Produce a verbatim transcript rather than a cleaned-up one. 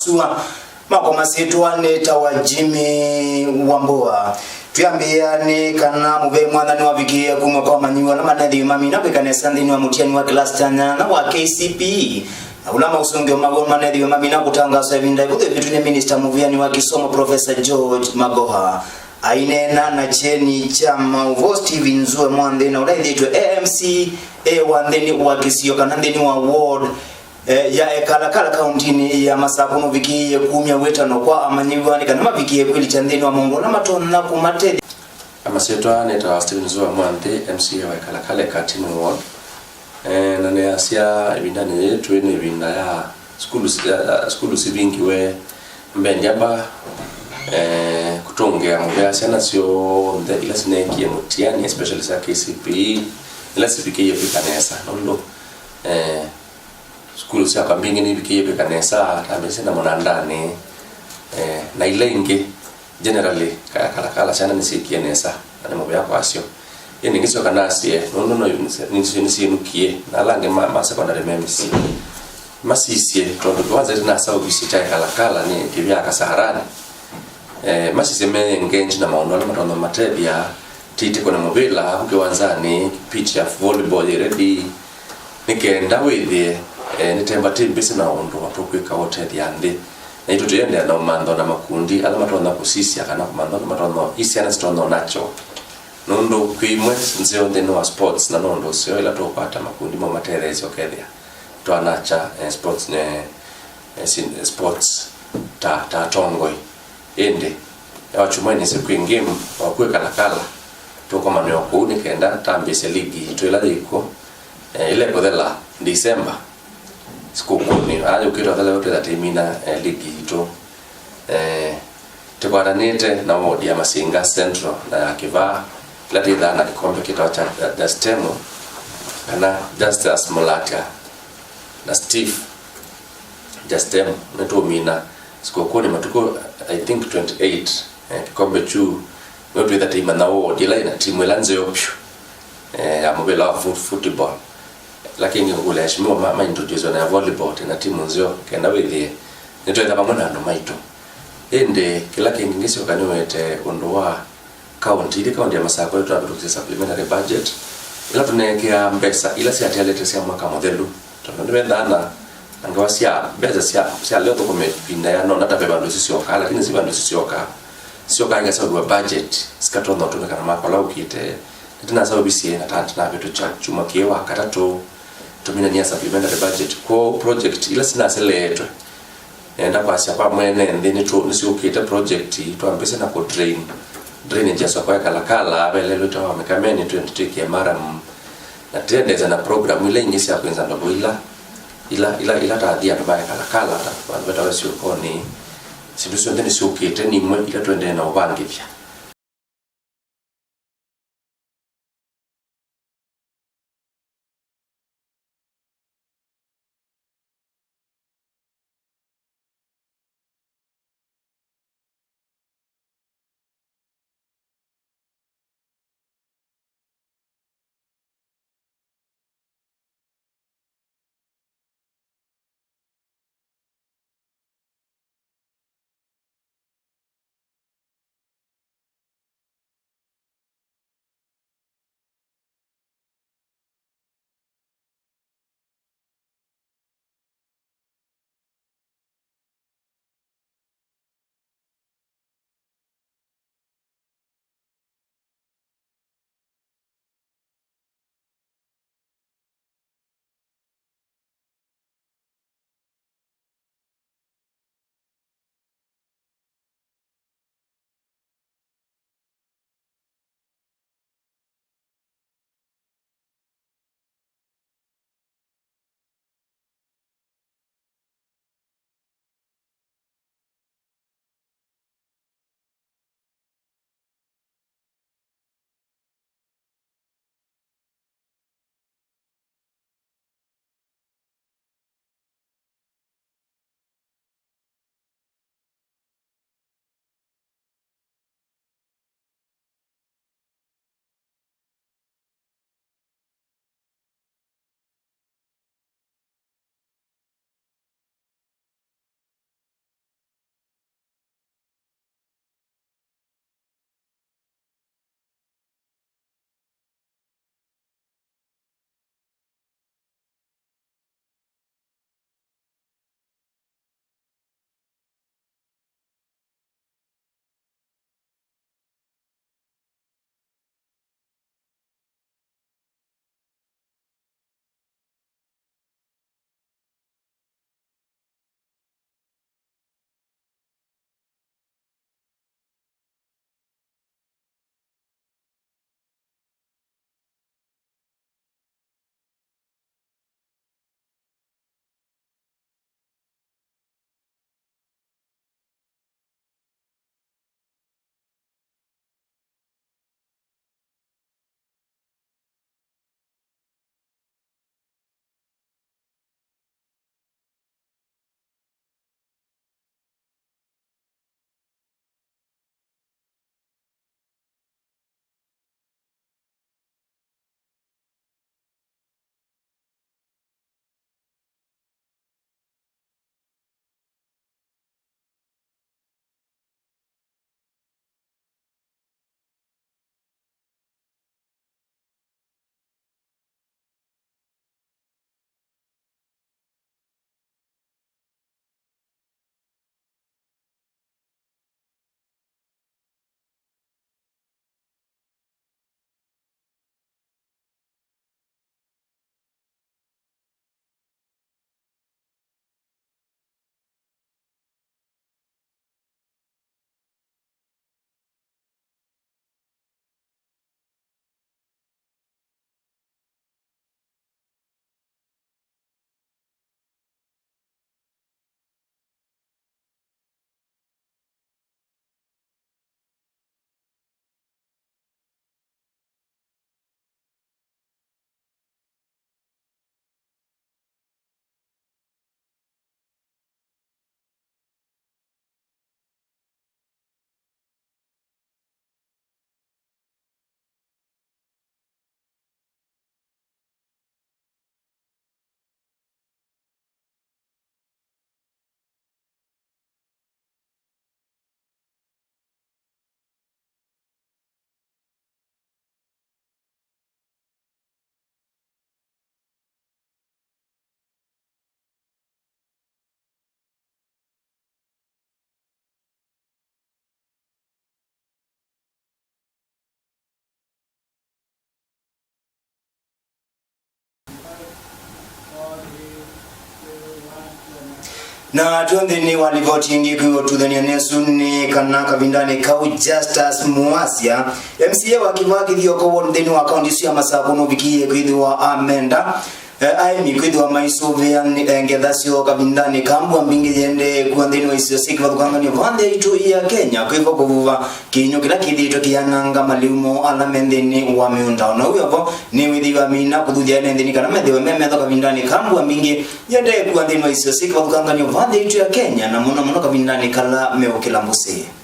Sua. Makwa masyĩtwa nĩtawa Jimmy Wambua. Twĩambĩĩa nĩ kana mũvea mwathani wavikĩie kumw'a kwa amanyĩw'a ala manethĩwe mamina kwĩka nesa nthĩnĩ wa mũtiani wa kĩlasi kya nyanya wa K C P E, na ũla mausũngĩo maw'o manethĩwe mamina kũtangaswa ĩvinda ĩvũthũ ĩvĩtu nĩ minista mũvĩani wa kĩsomo Professor George Magoha. Aineena na kyeni kya maũvoo Stephen Nzue Mwanthi, na ũla ĩthĩĩtwe A M C A wa nthĩnĩ wa kĩsio kana nthĩnĩ wa ward, eh, ya Ekalakala kauntinĩ ya Masakũ nũvikĩĩie kumya wĩtano kwa amanyĩw'a nĩ kana mavikĩe kwĩlikya nthĩnĩ wa maũndũ ala matonya kũmatethya. Masyĩtwa nĩtawa Stephen Nzue Mwanthi, M C A wa Ekalakala Katini Ward. Eh, na nĩasya ĩvindanĩ yĩĩ twĩ nĩ ĩvinda ya sukulu si-, ya, ya sukulu sivingiwe. Mbee ndyamba, eh, kũtũngĩa mũvea syana syonthe ila sineekie mũtiani, especially sya K C P E, ila sivikĩie kwĩka nesa, nũndũ, eh, sukulu syakwa mbingĩ nivikĩie kwĩka nesa, tambĩsye na mũnandanĩ, eh, na ila ingĩ, generally, Ekalakala syana nĩsyĩkie nesa, na nĩ mũvea kwasyo. Ĩndĩ ngĩsyoka nasye, nũndũ no nĩsyo nĩsyĩnũkie, na ala angĩ ma, ma secondary me mĩsyĩ. Masisye, tondũ kĩwanza ĩtĩ nasaũvisye kya Ekalakala nĩ kĩvyaa Kasarani. Eh, masisye me engage na maũndũ ala matonya matethya, tĩitĩko na mũvĩla, vu kĩwanzanĩ, pitch ya volleyball yĩ ready, nĩ kenda wĩthĩe, eh, nĩtemba tĩ mbĩsĩ na ũndũ tũkwĩka ũtethya nthĩ. Naitũ tũiendeea na ũmantho na makundi ala matonya kũsisya kana kũmantha ũndũ matonya, i syana sitonya nakyo. Nũndũ kwĩ imwe nzeo nthĩnĩ wa sports, na no ũndũ ũseo ĩla tũkwata makundi mau matetheesya ũkethĩa twanakya, eh, sports, eh, eh, sin-, sports ta, ta atongoi. Ĩndĩ, ya Wakyumwa nĩsĩ kwĩ game wa kwĩ Kalakala, tũkomanĩwa kũu nĩ kenda tambĩĩsye ligi yitũ ĩla yĩkw'o, eh, ĩla ĩkũthela December. Sikũkũnĩ aa yũkĩte ũthela twĩtha tĩmina, eh, ligi yitũ. Eh, tĩkwatanĩte na wodi ya Masinga Central na ya Kĩvaa, ĩla tĩthaa na kĩkombe kĩtawa kya Justemo, kana Justus Mũlatya na Steve Justemo. Nĩtũmina sikũkũnĩ matukũ, I think, twenty-eight, eh, kĩkombe kyu nĩtwĩtha tĩimanya wodi ĩla ĩna timu ĩla nzeo vyũ, eh, ya mũvĩla wa foot-, football. Ĩla kĩngĩ ngũkũlya aheshimiwa ma, ma introduce na ya volleyball, twĩna timu nzeo, kenda wĩthĩe nĩtwetha vamwe na andũ maitũ. Ĩndĩ kĩla kĩngĩ ngĩsyoka nĩwete ũndũ wa county, ĩndĩ county ya Masakũ nĩtwavĩtũkisye supplementary budget, ĩla tũneekĩaa mbesa ila syatialĩte sya mwaka mũthelu, tondũ nĩvendaa na, na ngewa sya mbesa sya, sya leo thũkũme ĩvinda ya nona ta ve vandũ sisyokaa, lakini si vandũ sisyokaa, sisyokaa ikasauliwa budget, sikatonya ũtũmĩka na mwaka ũla ũkĩte. Nĩtũnasaũvisye na ta tũnavĩtũkya kyumwa kĩĩ wa katatũ, tũminanie supplementary budget. Kwoou project ila sinaseleetwe, nenda kwasya kwa mwene nthĩ nĩtũ-, nĩsyũkĩte project, twambĩsye na kũ drain, drainage ya soko ya Kalakala, velelũte wa Mĩkameni, twende twĩkĩe maram, na tĩendeesya na program ila ingĩ sya kwĩnza ndovo ila, ila, ila, ila tathi andũ ma Kalakala, ta vandũ vetawe syũkonĩ. Syĩndũ syonthe nĩsyũkĩte, nimwe ila tũendee na ũvangĩthya. Na twĩ nthĩnĩ wa livoti ĩngĩ kwĩ ũtuthania nesu nĩ kana kavindanĩ kau Justus Muasya, M C A wa Kĩvaa Kĩthioko Ward nthĩnĩ wa kaunti isu ya Masakũ nũvikie kwĩthĩwa amenda, eh, aĩmi kwĩthĩwa maisũvĩa nĩ, eh, ngetha syoo kavindanĩ ka mbua mbingĩ yĩendee kua nthĩnĩ wa isio syĩ kĩvathũkangany'o va nthĩ yaitũ ya Kenya, kwĩvo kũvuva kĩinyũ kĩla kĩthĩĩtwe kĩyananga malĩu moo ala me nthĩnĩ wa mĩũnda. O na ũu wĩ o vo, nĩwĩthĩiwe amina kũthuthya ene nthĩnĩ kana methĩwe me metho kavindanĩ ka mbua mbingĩ yĩendee kua nthĩnĩ wa isio syĩ kĩvathũkangany'o va nthĩ yaitũ ya Kenya, na mũno mũno kavindanĩ kala meũkĩla mbũsĩ.